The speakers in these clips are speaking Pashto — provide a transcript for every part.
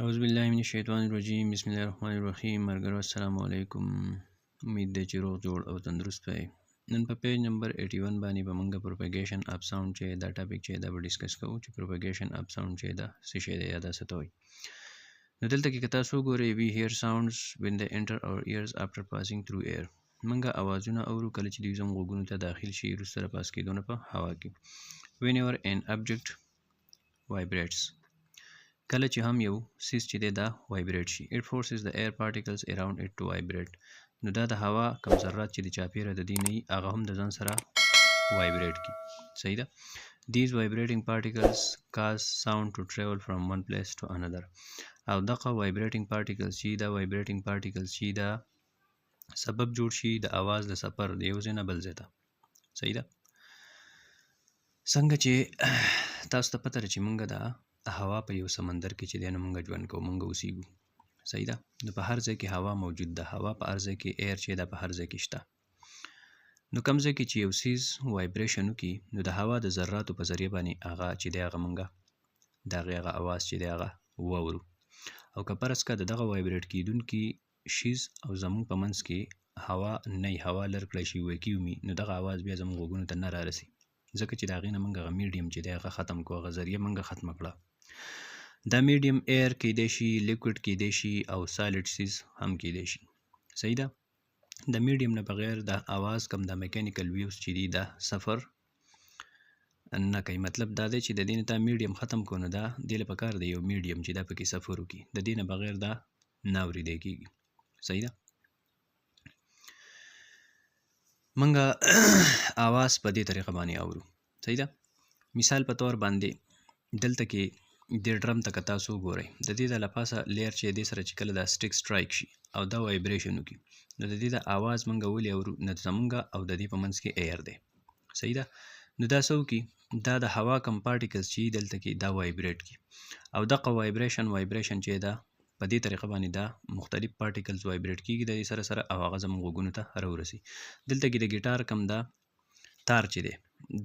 اعوذ بالله من الشیطان الرجیم، بسم الله الرحمن الرحیم. ملګرو، السلام علیکم. امید دی چې روغ جوړ او تندرست وئ. نن په page number 81 باندې به مونږ propagation of sound چې دا topic چې دا به discuss کوو چې propagation of sound چې دا څه شی دی یا دا څه ته وایي. نو دلته کې که تاسو وګورئ، we hear sounds when they enter our ears after passing through air. مونږ اوازونه اورو کله چې دوی زموږ غوږونو ته داخل شي وروسته له pass کېدو نه په هوا کې. Whenever an object vibrates، کله چې هم یو څیز چې دی دا vibrate شي، it forces the air particles around it to vibrate. نو دا د هوا کم ذرات چې د چاپیره د دې نه وي، هغه هم د ځان سره vibrate کړي، صحیح ده. These vibrating particles cause sound to travel from one place to another. او دغه vibrating particles چې دا vibrating particles چې دا سبب جوړ شي د اواز د سفر د یو ځای نه بل ځای ته، صحیح ده. څنګه چې تاسو ته پته ده چې مونږ دا هوا په یو سمندر کې چې دی نو مونږ ژوند کوو، مونږ اوسیږو، صحیح ده. نو په هر ځای کې هوا موجود ده، هوا په هر ځای کې، air چې ده په هر ځای کې شته. نو کوم ځای کې چې یو څیز vibration وکړي، نو د هوا د ذراتو په ذریعه باندې هغه چې دی هغه مونږ د هغې هغه اواز چې دی هغه واورو. او که فرض که د دغه vibrate کېدونکي شیز او زمونږ په منځ کې هوا نه، هوا لر کړی شي، ویکیوم، نو دغه اواز بیا زمونږ غوږونو ته نه رارسي، ځکه چې د هغې نه مونږ هغه میډیم چې دی هغه ختم کړو، هغه ذریعه مونږ ختمه کړه. دا medium air کیدای شي، liquid کیدای شي او solid څیز هم کیدای شي، صحیح ده. د میډیم نه بغیر د اواز کم د mechanical waves چې دي دا سفر نه کوي. مطلب دا دی چې د دې نه تا میډیم ختم کړو، نو دا دې له پکار دی یو میډیم چې دا پکې سفر وکړي، د دې نه بغیر دا نه اورېدی کېږي، صحیح ده. مونږ اواز په دې طریقه باندې اورو، صحیح ده. مثال په تور باندې دلته کې دې ډرم ته که تاسو وګورئ، د دې د له پاسه layer چې دې سره چې کله دا stick strike شي او دا vibration وکړي، نو د دې د اواز مونږ ولې اورو؟ نو زمونږ او د دې په منځ کې air دی، صحیح ده. نو دا څه وکړي؟ دا د هوا کم particles چې دلته کې دا vibrate کړي او دغه vibration چې ده په دې طریقه باندې دا مختلف particles vibrate کیږي د دې سره سره او هغه زموږ غوږونو ته راورسي. دلته کې د ګیټار کم دا تار چې دی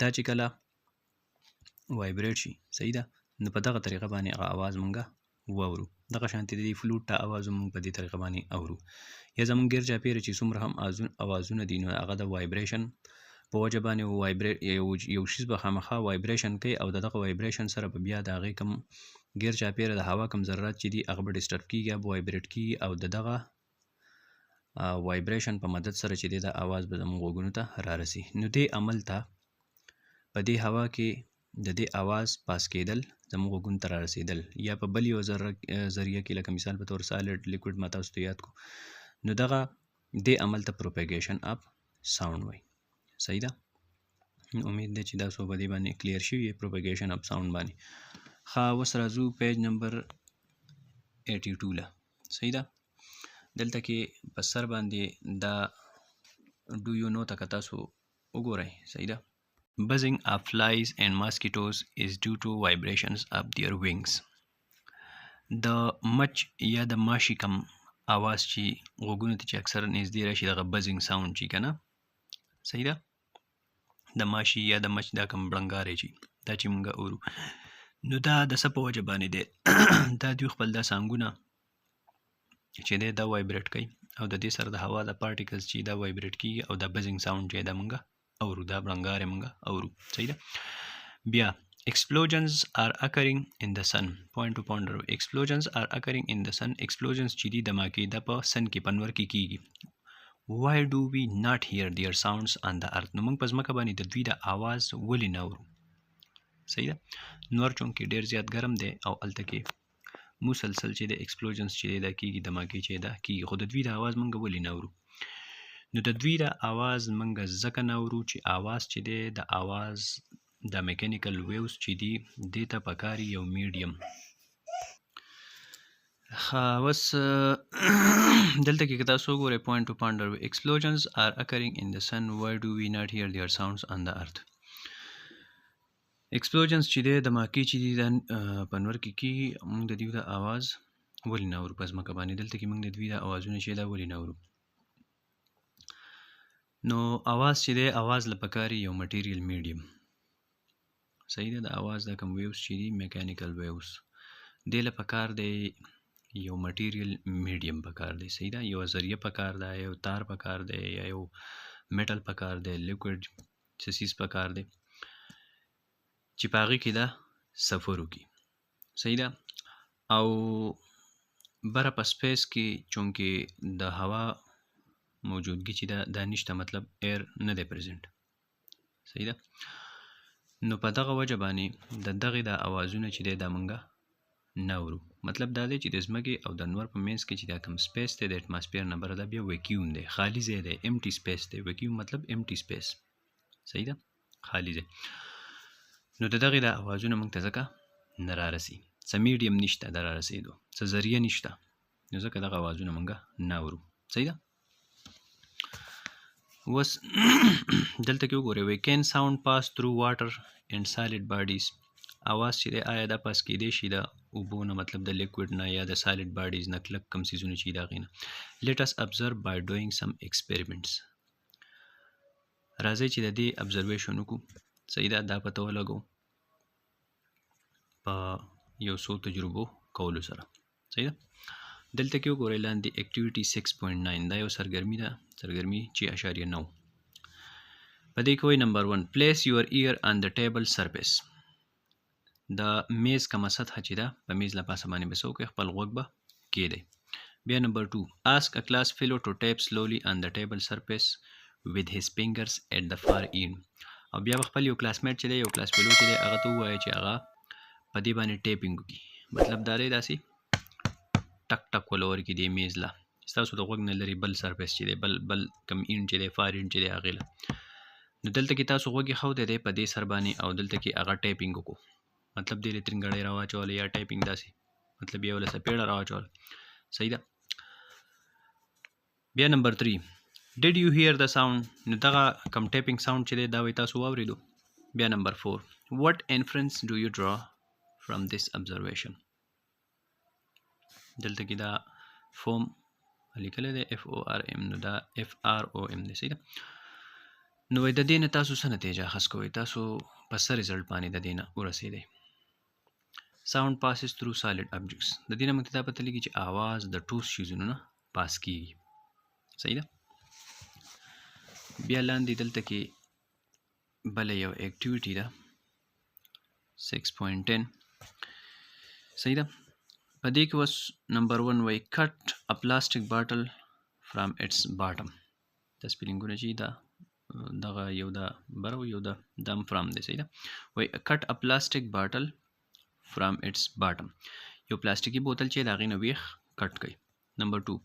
دا چې کله vibrate شي، صحیح ده، نو په دغه طریقه باندې هغه اواز مونږ واورو. دغه شانتې د دې فلوټ ته اواز مونږ په دې طریقه باندې اورو. یا زمونږ ګیر چاپېره چې څومره هم اوازونه دي، نو هغه د vibration په وجه باندې vibrate، یو شیز به خامخا vibration کوي او د دغه vibration سره به بیا د هغې کم ګیر چاپېره د هوا کم ذرات چې دي هغه به disturb کیږي، به vibrate کیږي او د دغه vibration په مدد سره چې دی دا اواز به زموږ غوږونو ته رارسي. نو دې عمل ته په دې هوا کې د دې اواز pass کېدل، زموږ غوږونو ته رارسېدل، یا په بل یو ذریعه کې لکه مثال په تور solid، liquid ما تاسو ته یاد کو، نو دغه دې عمل ته propagation of sound وایي، صحیح ده. امید دی چې تاسو په دې باندې clear شوي propagation of sound باندې. ښه، اوس راځو page number 82 له، صحیح ده. دلته کې په سر باندې دا do you know ته که تاسو وګورئ، صحیح ده. Buzzing of flies and mosquitoes is due to vibrations of their wings. د مچ یا د ماشي کم اواز چې غوږونو ته چې اکثر نږدې راشي، دغه buzzing sound چې که نه، صحیح ده، د ماشي یا د مچ دا کم بړنګاری چې دا چې مونږ اورو، نو دا د څه په وجه باندې دی؟ دا دوی خپل دا څانګونه چې دی دا vibrate کوي او د دې سره د هوا د particles چې دا vibrate کیږي او دا buzzing sound چې دا مونږ اورو، دا بړنګاری مونږ اورو، صحیح ده. بیا explosions are occurring in the sun. Point to ponder. Explosions are occurring in the sun. Explosions چې دي دماکې دا په sun کې په نور کې کیږي. Why do we not hear their sounds on the earth? نو موږ په ځمکه باندې د دوی د اواز ولې نه اورو؟ صحیح ده. نور چونکې ډیر زیات ګرم دی او هلته کې مسلسل چې د explosions چې دا کیږي، دماکې چې دا کیږي، خو د دوی د اواز موږ ولې نه اورو؟ نو د دوی د اواز موږ ځکه نه اورو چې اواز چې دی د اواز د mechanical waves چې دي دې ته پکار یو میډیم. ښه، اوس دلته کې که تاسو وګورئ، point to ponder. Explosions are occurring in the sun. Why do we not hear their sounds on the earth? Explosions چې دی دماکې چې دي دا په نور کې کیږي، موږ د دوی د اواز ولې نه اورو په ځمکه باندې؟ دلته کې موږ د دوی د اوازونه چې دا ولې نه اورو؟ نو اواز چې دی اواز له پکار یو material medium، صحیح ده. د اواز دا کوم waves چې دي mechanical waves دې له پکار دی یو مټیریل میډیم پکار دی، صحیح ده، یو ذریعه پکار ده، یو تار پکار دی، یا یو میټل پکار دی، لیکوډ څه څیز پکار دی چې په هغې کې دا سفر وکړي، صحیح ده. او بره په space کې چونکې د هوا موجودګي چې ده دا نشته، مطلب air نه دی present، صحیح ده. نو په دغه وجه باندې د دغې دا اوازونه چې دی دا مونږه نه اورو. مطلب دا دی چې د ځمکې او د نور په منځ کې چې دا کوم space دی د atmosphere نه بره، دا بیا vacuum دی، خالي ځای دی، empty space دی. vacuum مطلب empty space، صحیح ده، خالي ځای. نو د دغې دا اوازونه موږ ته ځکه نه رارسي، څه میډیم نشته د رارسېدو، څه ذریعه نشته، نو ځکه دغه اوازونه موږ نه اورو، صحیح ده. اوس دلته کې وګورئ، وایي can sound pass through water and solid bodies. اواز چې دی آیا دا pass کېدی شي د اوبو نه، مطلب د liquid نه یا د solid bodies نه، کلک کوم څیزونه چې د هغې نه. Let us observe by doing some experiments. راځئ چې د دې observation وکړو، صحیح ده. دا پته ولګو په یو څو تجربو کولو سره، صحیح ده. دلته کې وګورئ لاندې activity 6.9، دا یو سرګرمي ده، سرګرمي 6.9. په دې کې وایي number 1، place your ear on the table surface. د میز کومه سطحه چې ده په میز له پاسه باندې به څه وکړئ، خپل غوږ به کیدئ. بیا number 2، ask a class fellow to tap slowly on the table surface with his fingers at the far end. او بیا به خپل یو classmate چې دی، یو class fellow چې دی، هغه ته ووایه چې هغه په دې باندې tapping وکړي. مطلب دا دی داسې ټک ټک وله ورکړي دې میز له، ستاسو د غوږ نه لرې بل surface چې دی، بل کوم end چې دی، far end چې دی هغې له. نو دلته کې تاسو غوږ ایښودی دی په دې سر باندې، او دلته کې هغه tapping وکړو، مطلب دې له ترنګړۍ راواچوله یا tapping داسې، مطلب یې له څپېړه راواچوله، صحیح ده. بیا number 3، did you hear the sound. نو دغه کوم tapping sound چې دی دا وایي تاسو واورېدو. بیا number 4، what inference do you draw from this observation. دلته کې دا form لیکلی دی F O R M، نو دا F R O M دی، صحیح ده. نو وایي د دې نه تاسو څه نتیجه اخذ کوئ، تاسو په څه result باندې د دې نه ورسېدئ. Sound passes through solid objects. د دې نه موږ ته دا پته لګي چې آواز د ټوس شیزونو نه pass کیږي، صحیح ده. بیا لاندې دلته کې بله یو activity ده 6.10، صحیح ده. په دې کې اوس number 1 وایي cut a plastic bottle from its bottom. دا spelling ونه چې دا دغه یو د بره او یو د دم from دی، صحیح ده. وایي cut a plastic bottle from its bottom. یو پلاستیکي بوتل چې د هغې نه ویښ cut کړئ. Number 2،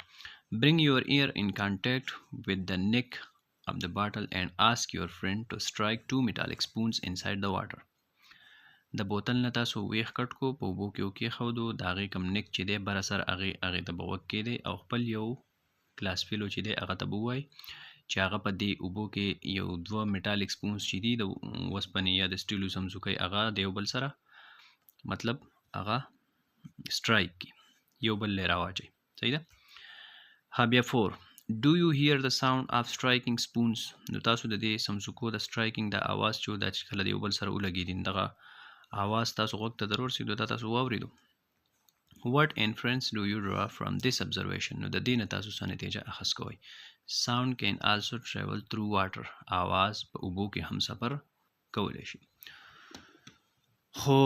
bring your ear in contact with the neck of the bottle and ask your friend to strike 2 metallic spoons inside the water. د بوتل نه تاسو ویښ cut کو، په اوبو کې وکېښودو، د هغې کوم neck چې دی بره سر هغې ته به غوږ کېدی، او خپل یو class fellow چې دی هغه ته به ووایي چې هغه په دې اوبو کې یو دوه metallic spoons چې دي د وسپنې یا د سټیلو سمسوکۍ، هغه د یو بل سره مطلب هغه strike کړي، یو بل له راواچوي، صحیح ده. ها بیا 4، do you hear the sound of striking spoons. نو تاسو د دې سمسوکو د striking د اواز چې دا چې کله د یو بل سره ولګېدي، دغه اواز تاسو غوږ ته در ورسېدو، دا تاسو واورېدو. What inference do you draw from this observation. نو د دې نه تاسو څه نتیجه اخذ کوئ. Sound can also travel through water. آواز په اوبو کې هم سفر کولی شي. خو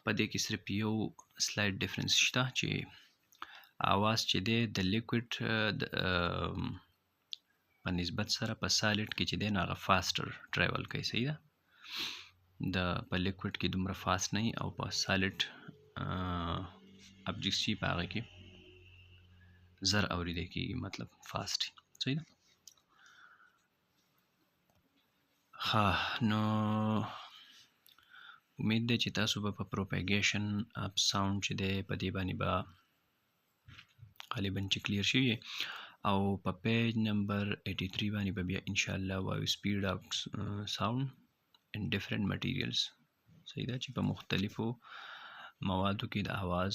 په دې کې صرف یو slight difference شته چې آواز چې دی د liquid په نسبت سره په solid کې چې دی نو هغه faster travel کوي، صحیح ده. د په liquid کې دومره fast نه او په solid objects چې په هغه کې زر اورېدی کېږي، مطلب fast، صحیح ده. ښه، نو امید دی چې تاسو به په propagation of sound چې دی په دې باندې به غالبا چې clear شوي، او په page number 83 باندې به بیا انشاءالله وایو speed of sound in different materials، صحیح ده، چې په مختلفو موادو کې د آواز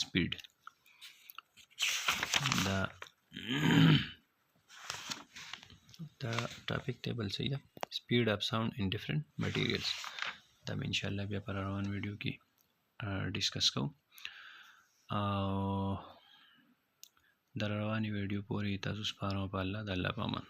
speed. دا دا topic table صحیح ده، speed of sound in different materials. دا به انشاءالله بیا په روان ویډیو کې discuss کوو. او د روانې ویډیو پورې تاسو سپارم په الله، د الله په امان.